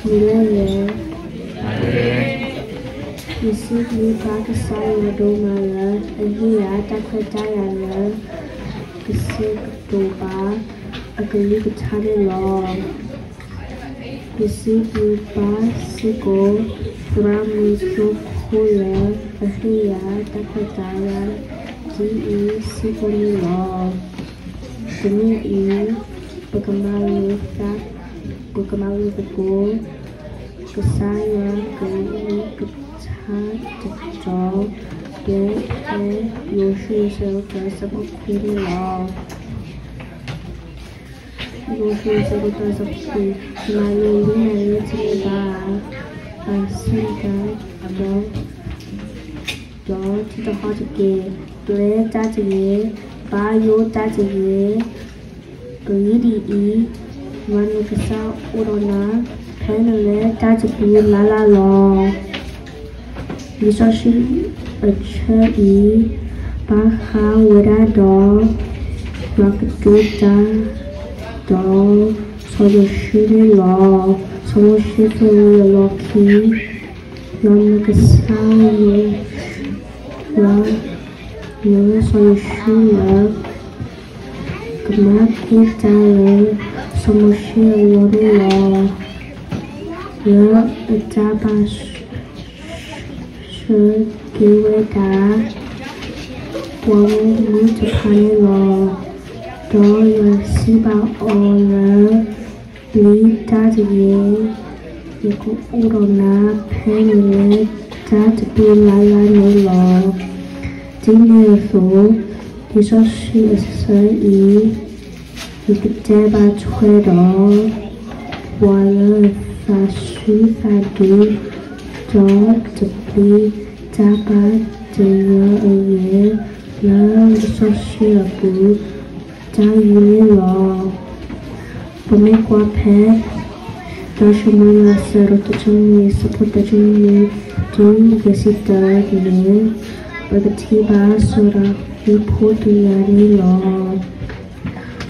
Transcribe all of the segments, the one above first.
မ့ၢ်လၢယဲ, ယစံးဘျုးဘၣ်ကစၢ်ယွၤဒိၣ်မးလၢ အဟ့ၣ်ယၤတၢ်ခွဲးတၢ်ယာ်လၢ ကစဲးကတိၤဘၣ်အကလုၢ်ကထါန့ၣ်လီၤ. ယစံးဘျုးဘၣ်စ့ၢ်ကီး သရၣ်မုၣ်စိခိၣ်လၢ အဟ့ၣ်ယၤတၢ်ခွဲးတၢ်ယာ်ဒ်အံၤစ့ၢ်ကီးန့ၣ်လီၤ. တနံၤအံၤ ပကမၤလိသကိး, ပကမၤလိသကိး ကစၢ်ယွၤကလုၢ်ကထါတတီၤ ဖဲယိၤၡူ အဆၢဒိၣ်တၢ အဆၢဖိခွံန့ၣ်လီၤ. ယိၤၡူ အဆၢဒိၣ်တၢ အဆၢဖိခွံ, မၤလိလံာ်မဲာ်လၢတန့ၢ်ဘၣ်ဧါ, ဘၣ်ဆၣ်ဒီး ဒီးထံၣ်တဟီၣ်တက့ၢ်. ပျဲတၢ်တဂ့ၤ, ဘါယိၣ်တၢ်တဂ့ၤ. အဂ့ၢ်ဒ်အံၤ, ယွၤနကစၢ်အိၣ်ဒီးနၤ ဖဲနလဲၤတၢ်တပူၤလၢ်လၢ်လီၤ. လံာ်စီဆှံအဆၢအံၤ ဘၣ်ဃးဝဲဒၣ်ဒီး ယွၤကတိၤတၢ်ဒီးစီၤမိၤၡ့န့ၣ်လီၤ. စီၤမိၤၡ့သရံးအလီၢ်ခံ ယွၤနကစၢ်ယွၤ မၢစီၤမိၤၡ့လၢ ကမၤက့ၤတၢ်လၢစီၤမိၤၡ့အလီၢ်န့ၣ်လီၤ. လၢအတၢ်ဘၣ်ဆၢက့ၤဝဲဒၣ် ပှၤဂီၢ်မုၢ်တဖၣ်န့ၣ်လီၤ. ဒီးယွၤစံးဘၣ်အီၤလၢ ပျံၤတၢ်တဂ့ၤ, ယကအိၣ်ဒီးနၤ ဖဲနလဲၤတၢ်တပူၤလၢ်လၢ်န့ၣ်လီၤ. ဒ်န့ၣ်အသိး လံာ်စီဆှံအဆၢအံၤ ယကတဲဘၣ်ထွဲဒီး ပှၤလၢသးဆူၣ်သးဒူ ဒီးတပျံၤတၢ်ဘၣ်တဂၤအဂ့ၢ် လၢလံာ်စီဆှံအပူၤ တၢ်ဂ့ၢ်န့ၣ်လီၤ. ပမ့ၢ်ကွၢ်ဖဲ တၢၡမူၤအ့လး အဆၢဒိၣ်တဆံနွံ အဆၢဖိတဆံနွံ တုၤယဲၢ်ဆံတၢန့ၣ် ပကထံၣ်ဘၣ်စီၤဒၤဝံးဖိတဂၤန့ၣ်လီၤ.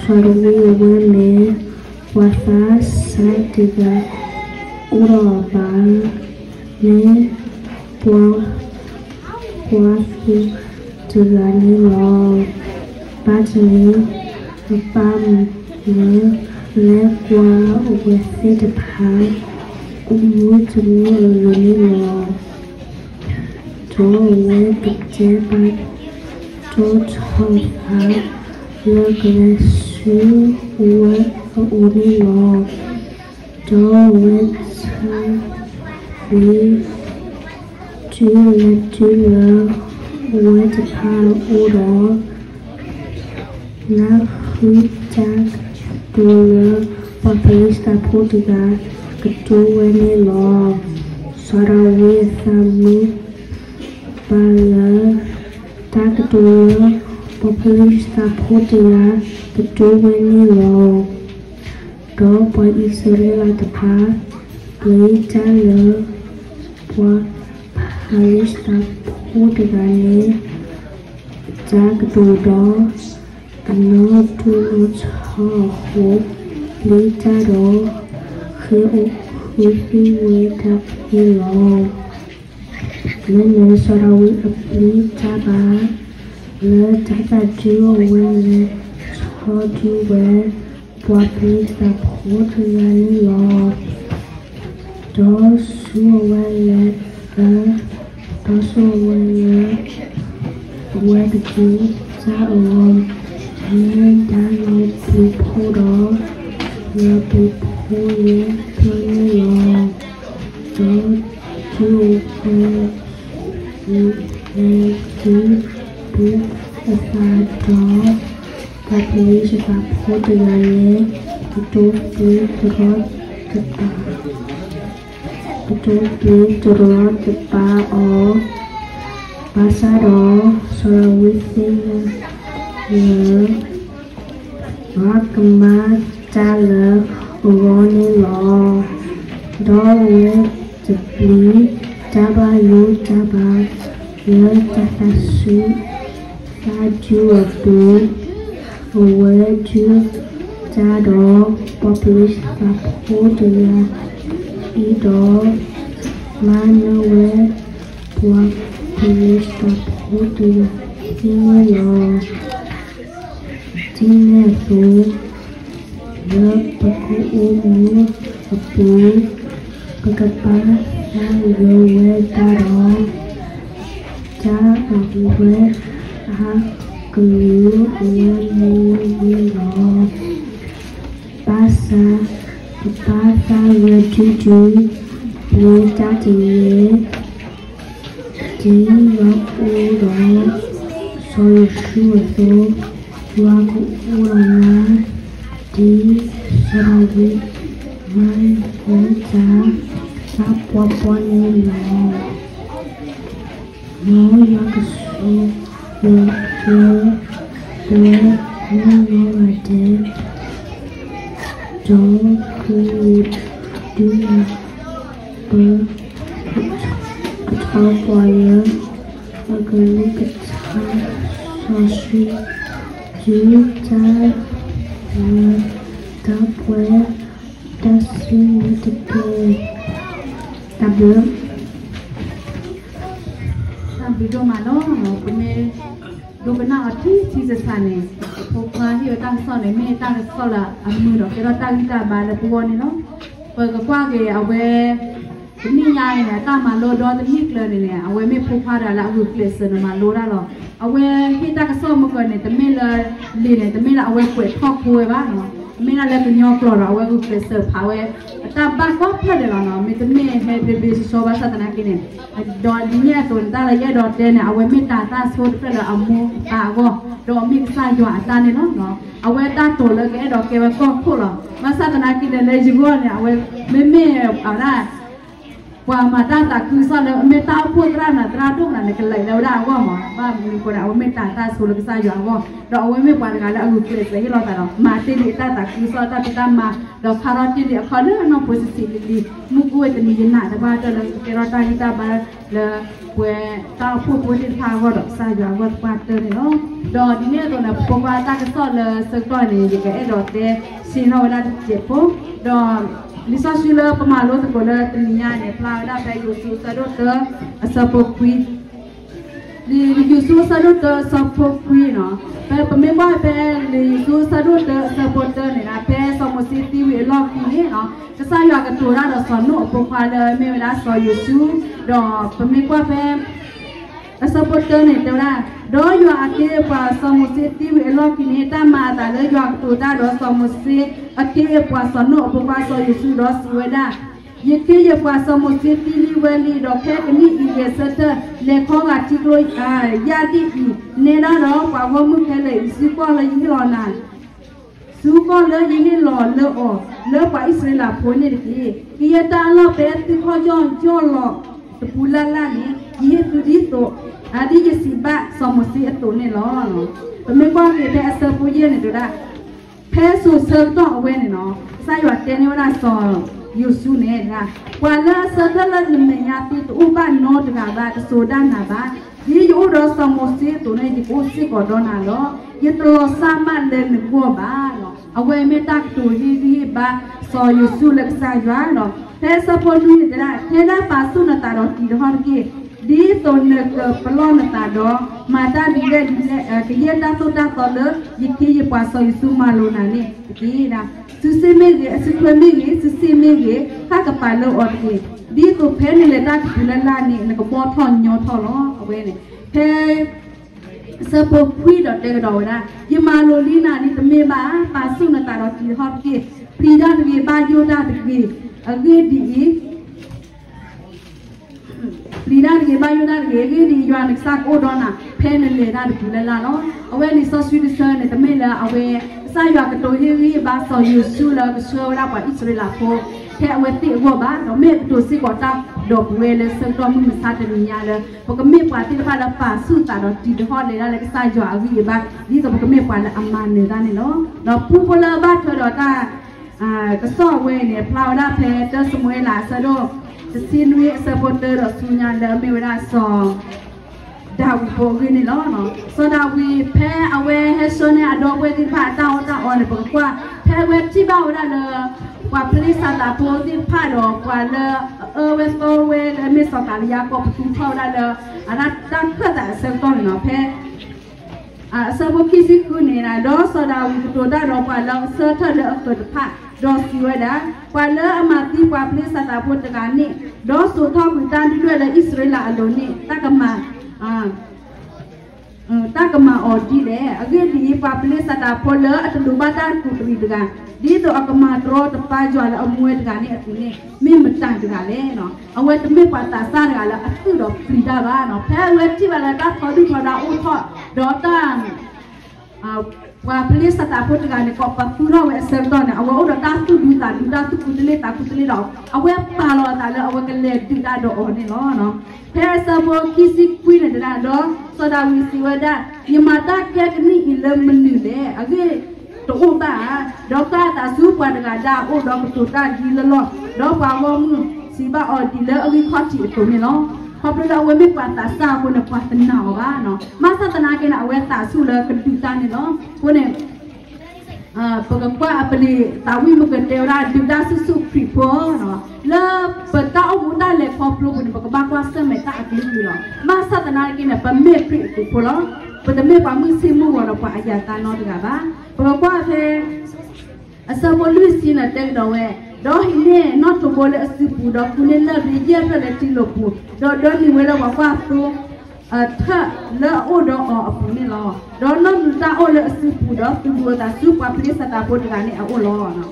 စီၤဒၤဝံးအဝဲမ့ၢ် ပှၤသးစၢ်တဂၤ အိၣ်ဒီးအပၢ် မ့ၢ်ပှၤ ပှၤသူတဂၤန့ၣ်လီၤ. ဘၣ်တနံၤ အပၢ်မၢလဲၤကွၢ်အဝဲသ့ၣ်တဖၣ် အိၣ်မူတမူအဂ့ၢ်န့ၣ်လီၤ. ဒီးအဝဲကတဲဘၣ်တီထီၣ်အသး လၢကလဲၤဆူအဝဲအအိၣ်န့ၣ်လီၤ. ဒီးအဝဲဆၢဝံၤ တုၤလဲၤတုၤလၢအဝဲတဖၣ်အအိၣ်ဒီး နၢ်ဟူတၢ်ကတိၤလၢ ပှၤဖလံၡသးဖိတဂၤ ကတိၤဝဲန့ၣ်လီၤ. စီၤဒၤဝံးအသးမုာ်ဘၣ်လၢ တၢ်ကတိၤလၢ ပှၤဖလံၡသးဖိတဂၤ ကတိၤဝဲန့ၣ်လီၤ. ဒီးပှၤအံၣ်စရ့လးတဖၣ် ပျံၤတၢ်လၢ ပှၤဖလံၡသးဖိတဂၤန့ၣ် တၢ်ကတိၤဒီး အနီၢ်ဒိၣ်နီၢ်ထီအဃိ ပျံၤတၢ်ဒီး ဃ့အိၣ်ဃုာ်သံဝဲဒၣ်န့ၣ်လီၤ. မ့မ့ၢ်စီၤဒၤဝံးအပျံၤတၢ်ဘၣ် လၢတၢ်သးဒုအဝဲလဲၤထီၣ်ဒုးဝဲ ပှၤဖလံၡသးဖိတဂၤန့ၣ်လီၤ. ဒီးဆူအဝဲလဲၤလၢ ဒီးဆူအဝဲလဲၤ အဝဲတပျံၤတၢ်အဂီၢ် မ့ၢ်ဒၣ်လီၤပျံၤဖိဒီး လီၤပျံၤဖိလၢပျၢၤန့ၣ်လီၤ. ဒီးတုၤအဝဲ လဲၤတုၤ တုၤအသးဒီး ပှၤဖလံၡသးဖိတဂၤန့ၣ် ကတိၤပျံၤတရီတပါ ကတိၤပျံၤတရီတပါအီၤ, ဘၣ်ဆၣ်ဒီး စီၤဒၤဝံးသ့ၣ်ညါလၢ ယွၤကမၤတၢ်လၢအဂီၢ်န့ၣ်လီၤ. ဒီးအဝဲတပျံၤတၢ်ဘၣ်ယိၣ်တၢ်ဘါ လၢတၢ်သးဆူၣ်သးဒူအပူၤ, အဝဲဒုးတၢ်ဒီး ပှၤဖလံၡသးဖိတဂၤ လၢ ဒီးမၤနၢၤဝဲပှၤဖံလံးစတံဖိတဂၤန့ၣ်လီၤ. ဒ်န့ၣ်အသိး, လၢပကအိၣ်မူအပူၤ, ပကပာ်သးလၢဝဲတၢ်ဒီး တၢ်အဝဲအကလုၢ်အဝဲမူန့ၣ်လီၤ. ဘၣ်ဆၣ်, ပပာ်သးလၢဒုးဒုး, လၢတၢ်တဂ့ၤ, ဒ်ယွၤအိၣ်ဒီးစီၤယိၤၡူအသိး, ယွၤကအိၣ်ဒီးနၤ, ဒ်စီၤဒၤဝံးမၤနၢၤတၢ်သးပှၢ်ပှၢ်န့ၣ်လီၤ. မ်ယွၤကဆိၣ်ဂ့ၤက့ၤ ပှၤမုၢ်နီၢ်ဂၤဒဲး, ဒီးကဒုးနၢ်ပၢၢ် ကထီၣ်ပှၤလၢအကလုၢ်ကထါစီဆှံ, တုၤတၢ်လၢတၢ်ပှဲၤ တၢ်စုတကဲ တၢ်ဘျၢ တၢ်ဘျုးဒိၣ်မးလီၤ. ပမ့ၢ်ဒိကနၣ်အီၤထံထံဆးဆးန့ၣ်, ဖိခွါဟ့ၣ်ဝဲတၢ်ကစီၣ်န့ၣ် မ့ၢ်တၢ်ကစီၣ်လၢအမုာ်ဒီးကဲထီၣ်တၢ်ဂံၢ်တၢ်ဘါလၢပဂီၢ်န့ၣ်လီၤ. ပကကွၢ်က့ၤအဝဲ တနံၣ်ညါအံၤန့ၣ် အတၢ်မၤလိဒီတနံၣ်ကျၢၤန့ၣ်န့ၣ် အဝဲမ့ၢ်ဖိခွါတဂၤလၢအဂုာ်ကျဲးစၢးန့ၣ်မၤလိတၢ်လီၤ. အဝဲဟ့ၣ်တၢ်ကစီၣ်မုၢ်ကီၢ်န့ၣ် တမ့ၢ်လၢလံာ်န့ၣ် တမ့ၢ်လၢအဝဲကွဲးထီၣ်ဖိဝဲဘၣ်နီၤ, မ့ၢ်ဒၣ်လၢကညီကျိာ်ဒီး အဝဲဂုာ်ကျဲးစၢးဖးဝဲ အတၢ်ဘၣ်ကိးဖျၢၣ်ဒဲးလီၤနီၤ, မ့တမ့ၢ်ဟဲဘျ့ဘျ့ဆှီဆှီဘၣ်ဆၣ်သနာ်က့န့ၣ်, ဒီးဒ်န့ၣ်အသိးန့ၣ် တၢ်လၢယအဲၣ်ဒိးတဲန့ၣ် အဝဲမ့ၢ်တၤသၣ်ဆိတဖျၢၣ်လၢအမိၢ်အပၢ်အဂီၢ်, ဒီးမ့ၢ်ကစၢ်ယွၤအတၢ်န့ၣ်လီၤ. အဝဲတၢ်တိာ်လၢကအဲၣ်ဒိးကဲဝဲကီၢ်ခိၣ်လီၤ. ဘၣ်ဆၣ်သနာ်က့န့ၣ် လၢယဂီၢ်န့ၣ် အဝဲမ့မ့ၢ်အဝဲဒၣ် ပှၤမၤတၢ်သးခုကစီၣ်လၢအမ့ၢ်တၢ်အိၣ်ဖှိၣ်သရၣ်နၤသရၣ်ဒိၣ်မးန့ၣ် ကလဲၤလၢဝဲဒၣ်အဂီၢ်မး, ဘၣ်မနုၤဃိန့ၣ် အဝဲမ့ၢ်တၤသၣ်ဆိလၢကစၢ်ယွၤအဂီၢ်, ဒီးအဝဲမ့ၢ်ပှၤတဂၤလၢအဂုာ်ကျဲးစၢးဟ့ၣ်လီၤသးဒီး မၤတ့ၢ်လံအတၢ်သးခုကစီၣ်တၢ်ဖံးတၢ်မၤ, ဒီးခါထီၣ်တ့ၢ်လံအခီၣ်လၢအနီၢ်ဖိဆံးဆံးလံၤလံၤ, မုၢ်ကူဝဲတနံၤယနာ်တဘၣ်တၢၢ်လၢကကဲထီၣ်တၢ်ဂံၢ်တၢ်ဘါလၢ ပှၤတၢ်အိၣ်ဖှိၣ်ဖိသ့ၣ်တဖၣ်အဂီၢ်ဒီး ကစၢ်ယွၤအဂီၢ်သပှၢ်တၢၢ်န့ၣ်လီၤ. ဒီးဒ်န့ၣ်အသိးန့ၣ် ပဖိခွါတၢ်ကစီၣ်လၢဆၢကတီၢ်န့ၣ် ယကအဲၣ်ဒိးတဲဆ့ၣ်နီၤဝဲဒၣ်တစဲးဖိ, ဒီးလံာ်စီဆှံလၢပမၤလိသကိးလၢတနံၤညါန့ၣ် ဖျါဝဲဒၣ်ဖဲယိၤၡူအဆၢဒိၣ်တၢ အဆၢဖိခွံ လံာ်ယိၤၡူအဆၢဒိၣ်တၢအဆၢဖိခွံနီၤ, ဖဲပမ့ၢ်ကွၢ်ဖဲလံာ်ယိၤၡူအဆၢဒိၣ်တၢအဆၢဖိတၢန့ၣ် ဖဲစီၤမိၤၡ့သံဝံၤအလီၢ်ခံန့ၣ်နီၤ, ကစၢ်ယွၤကတိၤတၢ်ဒီးစီၤနိအဖိခွါလၢမ့ၢ်ဝဲဒၣ်စီၤယိၤၡူ, ဒီးပမ့ၢ်ကွၢ်ဖဲ အဆၢဖိတၢန့ၣ်တဲဝဲဒၣ်, ဒီးယွၤအခ့အပှၤစီၤမိၤၡ့သံဝံၤအလီၢ်ခံန့ၣ် တၢ်မၤအသးလၢယွၤကတိၤတၢ်ဒီးစီၤမိၤၡ့အခ့အပှၤစီၤနိအဖိခွါစီၤယိၤၡူဒီးစံးဝဲဒၣ်, ယခ့ယပှၤစီၤမိၤၡ့သံလံဝဲလံ, ဒီးဖဲကနံၣ်အံၤဂဲၤဆၢထၢၣ် လဲၤခီဂာ်ထံကျိယၢ်ဒ်အံၤ, နဲဒၣ်ဒီးပှၤဂီၢ်မုၢ်ခဲလၢာ်အံၤ စုကီၢ်လၢယဟ့ၣ်လီၤနၤ စုကီၢ်လၢယဟ့ၣ်လီၤလၢအီၤလၢပှၤအံၣ်စရ့လးဖိန့ၣ်တက့ၢ်. ကယဲၢ်တၢ်အလီၢ်ဖဲသုခီၣ်ယီၢ်ယီၢ်လီၤတပူၤလၢ်လၢ်န့ၣ် ယဟ့ၣ်သုဒ်သိး ဒ်ယစံးဘၣ်စီၤမိၤၡ့အသိးန့ၣ်လီၤ. ပမ့ၢ်ကွၢ်က့ၤဖဲအဆၢဖိယဲၢ်န့ၣ်တဲဝဲဒၣ်, ဖဲစိၤဆၢကတီၢ်အဝဲန့ၣ်နီၤ ကစၢ်ယွၤတဲန့ၢ်ဝဲဒၣ်စီၤယိၤၡူန့ၣ်, ပှၤလၢအဆၢထၢၣ်လၢနမဲာ်ညါသ့တအိၣ်ဘၣ်နီတဂၤဘၣ်, တစိၤဒၣ်နၤဘၣ်. ဒ်ယအိၣ်ဒီးစီၤမိၤၡ့အသိးန့ၣ် ယကအိၣ်စ့ၢ်ကီးဒီးနၤလီၤ. ယတလီၤစၢ်မးလၢနဂီၢ်ဘၣ်လီၤ. အဝဲမ့ၢ်တၢ်ကတိၤဟ့ၣ်ဂံၢ်ဟ့ၣ်ဘါစီၤယိၤၡူလၢကစၢ်ယွၤလီၤ. ဖဲအဆၢဖိနွံန့ၣ်တဲဒၣ်, ထဲဒၣ်ပာ်ဆူၣ်နသးဒီးတံၤတဟီၣ်တက့ၢ်. ဒ်သိးနကပလီၢ်နသးဒီး မၤတၢ်ဒ်လဲၣ်ဒ်လဲၣ် ကယဲၢ်တၢ်သိၣ်တၢ်သီလၢ ယခ့ယပှၤစီၤယိၤၡူမၤလိာ်နၤန့ၣ်တက့ၢ်. စုစ့ၣ်မ့ၢ်ဂ့ၤ, အစုထွဲမ့ၢ်ဂ့ၤ, စုစ့ၣ်မ့ၢ်ဂ့ၤ, ဟးကပၤလၢအီၤတက့ၢ်. ဒ်သိးဖဲနလဲၤတၢ်တပူၤလၢ်လၢ်န့ၣ် နကဘီၣ်ထီၣ်ညီထီၣ်လီၤ. အဝဲန့ၣ် ဖဲ အဆၢဖိခွံဒီးတဲကဒီးဝဲဒၣ်, ယမၤလိာ်လံနၤဒ်တမ့ၢ်ဘၣ်ဧါ. ပာ်ဆူၣ်နသးဒီးတံၤတဟီၣ်တက့ၢ်. ပျံၤတၢ်တဂ့ၤ, ဘၣ်ယိၣ်တၢ်တဂ့ၤ, အဂ့ၢ်ဒ်အံၤ ပျံၤတၢ်တဂ့ၤ, ဘၣ်ယိၣ်တၢ်တဂ့ၤ, အဂ့ၢ်ဒ်အံၤ ယွၤနကစၢ်ကအိၣ်ဒီးနၤ ဖဲနလဲၤတၢ်တပူၤလၢ်လၢ်လီၤ. အဝဲန့ၣ်စီဆှံတဆၢန့ၣ် တမ့ၢ်လၢအဝဲ ကစၢ်ယွၤကတိၤဟ့ၣ်ဂံၢ်ဟ့ၣ်ဘါစီၤယိၤၡူလၢကဆှၢဝဲဒၣ်ပှၤအံၣ်စရ့လးဖိ ဖဲအဝဲသ့ၣ်အဂီၢ်ဘၣ်, ဒီးမ့ၢ်ကတိၤစ့ၢ်ကီးတၢ်ဒီးပဝဲလၢဆၢကတီၢ်မုၢ်မဆါတနံၤညါလၢ ပကမ့ၢ်ပှၤသ့ၣ်တဖၣ်လၢပာ်ဆူၣ်သးဒီးတံၤတဟီၣ်လဲၤတၢ်လၢကစၢ်ယွၤအဂံၢ်အဘါ ဒ်သိးပကမ့ၢ်ပှၤလၢအမၤနၢၤတၢ်န့ၣ်လီၤ. ဒီးပူဖိလၢအဘၣ်ထွဲဒီးတၢ် ကစီၣ်အဝဲအံၤန့ၣ် ဖျါဝဲဒၣ်ဖဲတၢၡမူၤအ့လးအဆၢဒိၣ် တဆံနွံအဆၢဖိတၢဒီးဆူညါလၢအမ့ၢ်ဝဲဒၣ်စီၤ ဒၤဝံးဖိအဂ့ၢ်န့ၣ်လီၤ. စီၤဒၤဝံးဖဲအဝဲဟဲဆှၢန့ၢ်အဒီပုၢ်ဝဲၢ်သ့ၣ်တဖၣ်အတၢ်အီၣ်တၢ်အီန့ၣ် ပကကွၢ် ဖဲအဝဲထံၣ်ဘၣ်ဝဲဒၣ်လၢ ပှၤဖလ့ၡသးဖိသ့ၣ်တဖၣ်ဒီး ပှၤလၢအအၢဝဲသီဝဲလၢအမ့ၢ်စီၤကၤလံယါကီၢ် ပသူထီၣ်ဝဲဒၣ်လၢ အတၢ်ခၢၣ်သးအဆၢကတီၢ်န့ၣ်လီၤ. ဖဲ အဆၢဖိခံဆံဃုန့ၣ်, ဒီးစီၤဒၤဝံးကတိၤတၢ်ဒီးပှၤလၢအဆၢထၢၣ်လၢအဃၢၤတဖၣ်, ဒီးစံးဝဲဒၣ်, ပှၤလၢအမၤသံပှၤဖလ့ၡသးဖိတဂၤန့ၣ်, ဒီးစိာ်ထီၣ်ကွံာ်တၢ်ဒုၣ်ဒွဲၣ်လၢအံၣ်စရ့လးအလိၤန့ၣ်, တၢ်ကမၤ တၢ်ကမၤအီၤဒ်လဲၣ်. အဂ့ၢ်ဒ်အံၤ, ပှၤဖလ့ၡသးဖိလၢအတဒိးဘၣ်တၢ်ကူးတရံးတဂၤ, ဒ်သိးအကမၤတရီတပါယွၤလၢအမူဝဲတဂၤန့ၣ်အသိးန့ၣ်, မ့ၢ်မတၤတဂၤလဲၣ်. အဝဲတမ့ၢ်ပှၤသးစၢ်တဂၤလၢအသုးဒီးပျံၤတၢ်ဘၣ်. ဖဲအဝဲထံၣ်ဘၣ်လၢတၢ်ထီဒုၣ်ထီဒါအိၣ်ထီၣ်, ဒီးတၢ် ပှၤဖလ့ၡသးဖိတဂၤန့ၣ် ကိးပသူထီၣ်ဝဲအဆၢကတီၢ်န့ၣ်, အဝဲအိၣ်ဒီးတၢ်သူၣ်ဒူသးဒူ တၢ်သူၣ်ကူသလ့ၣ်သးကူသလ့ၣ်ဒီး အဝဲပာ်လီၤအသးလၢအဝဲကလဲၤဒုးတၢ်ဒီးအီၤန့ၣ်လီၤ. ဖဲအဆၢဖိခံဆံခွံန့ၣ်ဒၣ်, ဒီးစီၤဒၤဝံးစံးဝဲဒၣ်, ယမၤတၢ်ခဲကနံၣ်အံၤလၢမနုၤလဲၣ်. အဂ့ၢ်တအိၣ်ဘၣ်ဧါ. ဒီးကးအသးဆူပှၤတဂၤဒၣ်အအိၣ်ဒီးကတိၤတၢ်ဒ်လၢလီၢ်, ဒီးပှၤဂီၢ်မုၢ်စံးဘၣ်အီၤဒ်လၢအဂံၢ်ခီၣ်ထံးအသိးန့ၣ်လီၤ. ခီဖျိလၢအဝဲမ့ၢ်ပှၤသးစၢ်အဃိန့ၣ် ပှၤတနာ်အီၤဘၣ်. ဘၣ်ဆၣ်သနာ်က့န့ၣ် အဝဲသးဆူၣ်လၢကဒုးတၢ်န့ၣ်လီၤ. အဃိန့ၣ် ပကကွၢ်အပလံၤသးဝံၣ်မုၢ်ကတဲဝဲဒၣ် ဒုးတၢ်ဆူၣ်ဆူၣ်ခရံာ်ဖိ, လၢပတၢ်အိၣ်မူတၢ်လဲၤခီဖျိပူၤန့ၣ် ပကဘၣ်ကွၢ်ဆၢၣ်မဲာ်တၢ်အကလုာ်ကလုာ်လီၤ. ဘၣ်ဆၣ်သနာ်က့န့ၣ် ပမ့ၢ်ခရံာ်အပူၤဖိလီၤ. ပတမ့ၢ်ပှၤမုၢ်ဆ့ၣ်မုၢ်ဂီၤဒီးပှၤအယၤသးနီတဂၤဘၣ်. ပကကွၢ်ဖဲ အဆၢဖိလွံၢ်ဆံန့ၣ် တဲကဒီးဝဲ, ဒီးဟံးန့ၢ်နီၣ်ထိးဘိလၢအစုပူၤ, ဒီးဃုန့ၢ်လၢၢ်ဘျ့ယဲၢ်ဖျၢၣ်လၢထံလိာ်ပူၤ, ဒီးဒၢနုာ်ဝဲလၢပှၤကွၢ်သိ ထၢၣ်လၢအအိၣ်ဒီးအီၤအပူၤန့ၣ်လီၤ. ဒီးနီၣ်နုာ်တၢ်အိၣ်လၢအစုပူၤ, ဒီးသုးဘူးအသးဆူပှၤဖလ့ၡသးဖိတဂၤန့ၣ်အအိၣ်လီၤ.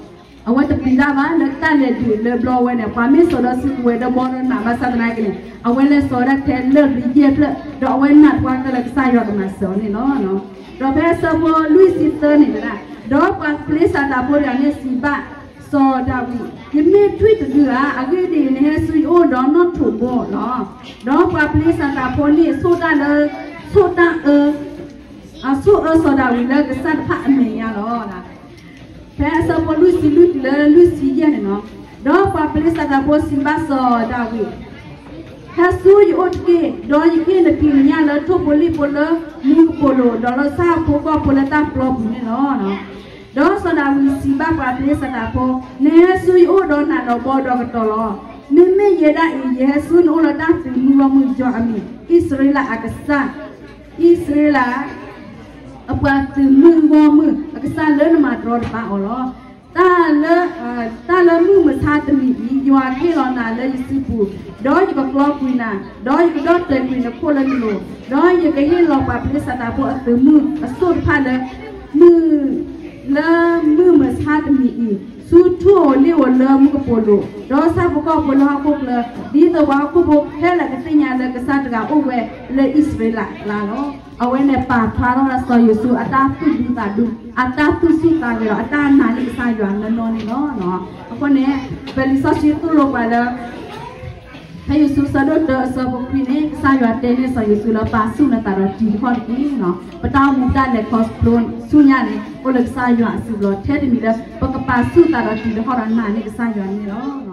အဝဲတပျံၤတၢ်ဘၣ်လၢတၢ်လဲၤဒုးလၢဘျီဝဲန့ၣ်, ပှၤမ့ၢ်စိာ်ဒီးစုကဝဲၤဒီးဘီဒီးနးဘၣ်ဆၣ်သနာ်က့န့ၣ်, အဝဲလဲၤစိာ်ဝဲဒၣ်ထဲလၢၢ်ဘျ့ယဲၢ်ဖျၢၣ်, ဒီးအဝဲနာ်ပှၢ်ကၢလၢကစၢ်ယွၤကမၤစၢၤအီၤန့ၣ်လီၤ. ဒီးဖဲအဆၢဖိလွံၢ်ဆံသၢန့ၣ်, ဒီးပှၤဖလ့ၡသးဖိတဂၤန့ၣ်စံးဘၣ်စီၤဒၤဝံး, ယမ့ၢ်ထွံၣ်တဂုၤဧါ, အဂ့ၢ်ဒ်အံၤ, နဟဲဆူယအိၣ်ဒီးနီၣ်ထိးဘိလီၤ. ဒီးပှၤဖလ့ၡသးဖိန့ၣ် ဆိၣ်တၢ်လၢ, ဆိၣ်တၢ်အၢ, အဆိၣ်အၢစီၤဒၤဝံးလၢကစၢ်တဖၣ်အမဲာ်ညါလီၤ. ဖဲအဆၢဖိလွံၢ်ဆံလွံၢ်တုၤလၢလွံၢ်ဆံယဲၢ်န့ၣ်လီၤ. ဒီးပှၤဖလ့ၡသးဖိစံးဘၣ်စီၤဒၤဝံး, ဟဲဆူယအိၣ်တက့ၢ်, ဒီးယကဟ့ၣ်နဖံးနညၣ်လၢထိၣ်ဖိလံၣ်ဖိလၢမူကပိာ်လိၤ, ဒီးလၢဆၣ်ဖိကီၢ်ဖိလၢတၢ်ပျီပူၤန့ၣ်လီၤ. ဒီးစီၤဒၤဝံးစံးဘၣ်ပှၤဖလ့ၡသးဖိ, နဟဲဆူယအိၣ်ဒီးနးဒီးဘီဒီးကတီၤလီၤ. မ့မ့ၢ်ယဲဒၣ်အံၤ, ယဟဲဆူနအိၣ်လၢတၢ်သုးမုၢ်ဂီၢ်မုၢ်, ယွၤအမံၤ, အံၣ်စရ့လးအကစၢ်, အံၣ်စရ့လး အပှၤသုးမုၢ်ဂီၢ်မုၢ်အကစၢ်လၢနမၤတရီတပါအီၤလီၤ. တၢ်လၢ, တၢ်လၢမုၢ်မဆါတနံၤအံၤ, ယွၤကဟ့ၣ်လီၤနၤလၢယစုပူၤ, ဒီးယကကျီကွံာ်နၤ, ဒီးယကဒီၣ်တဲာ်ကွံာ်နခိၣ်လၢနလိၤ, ဒီးယကဟ့ၣ်လီၤပှၤဖလ့ၡသးဖိအသုးမုၢ်အစိၣ်တဖၣ်လၢ မုၢ်, လၢမုၢ်မဆါတနံၤအံၤ, ဆူထိၣ်ဧိၤလံၣ်ဧိၤလၢမူကပိာ်လိၤ, ဒီးဆၣ်ဖိကီၢ်ဖိလၢဟီၣ်ခိၣ်ချၢ, ဒ်သိးပှၤဟီၣ်ခိၣ်ဖိခဲလၢာ်ကသ့ၣ်ညါလၢကစၢ်တဂၤအိၣ်ဝဲလၢအံၣ်စရ့လးအကျါလီၤ. အဝဲန့ၣ်ပာ်ဖျါထီၣ်ဝဲဒၣ်စီၤယိၤၡူအတၢ်သူၣ်ဒူသးဒူ, အတၢ်သူၣ်ဆူၣ်သးဂဲၤဒီး အတၢ်နာ်န့ၢ်ကစၢ်ယွၤနီၢ်နီၢ်န့ၣ်လီၤ. အဃိန့ၣ်, ပလံာ်စီဆှံသိၣ်လိပှၤလၢ ဖဲယိၤၡူအဆၢဒိၣ်တၢအဆၢဖိခွံန့ၣ်, ကစၢ်ယွၤတဲန့ၢ်စီၤယိၤၡူလၢပာ်ဆူၣ်နသးဒီးတံၤတခီၣ်တက့ၢ်. ပတၢ်အိၣ်မူတၢ်လဲၤခီဖျိဆူညါန့ၣ် အိၣ်လၢကစၢ်ယွၤအစုပူၤလီၤ. ထဲတမံၤလၢ ပကပာ်ဆူၣ်သးဒီးတံၤတခီၣ်ဒီးနာ်န့ၢ်ကစၢ်ယွၤန့ၣ်လီၤ.